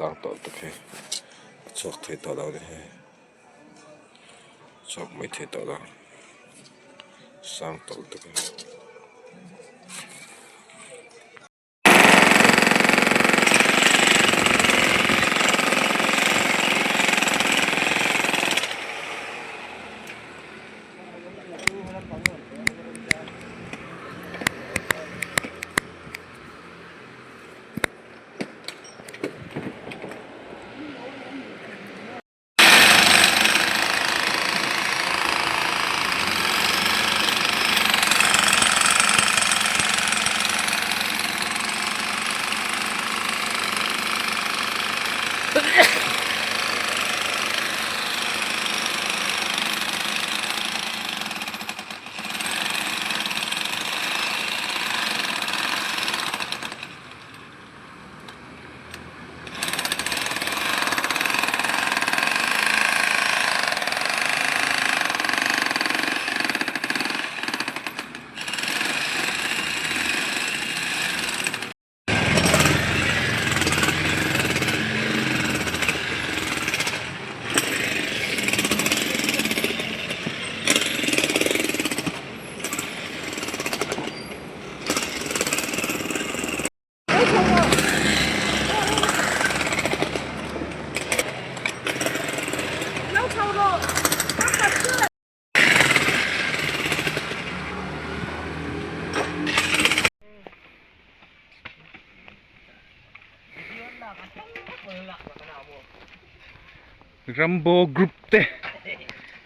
Sang tawh lutuk hei a chhuak thei tawh lo a ni hei chhuak mai thei tawh lo sang tawh lutuk a ni. Rambo group te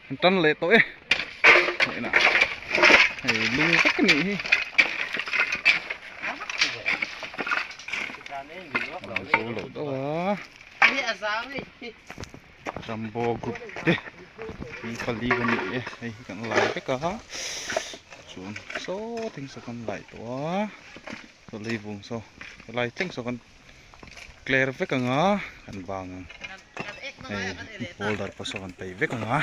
an tan leh tawh e hei lung vek a nih hi zo loh deuh a Rambo group te in pali ka ni e hei hi kan lai vek a chuan saw thing saw kan lai tawh a saw leivung saw helai thleng saw kan clear vek ang a kan bang ang hei boulder pawh saw kan peih vek ang a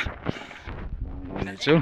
anih chu.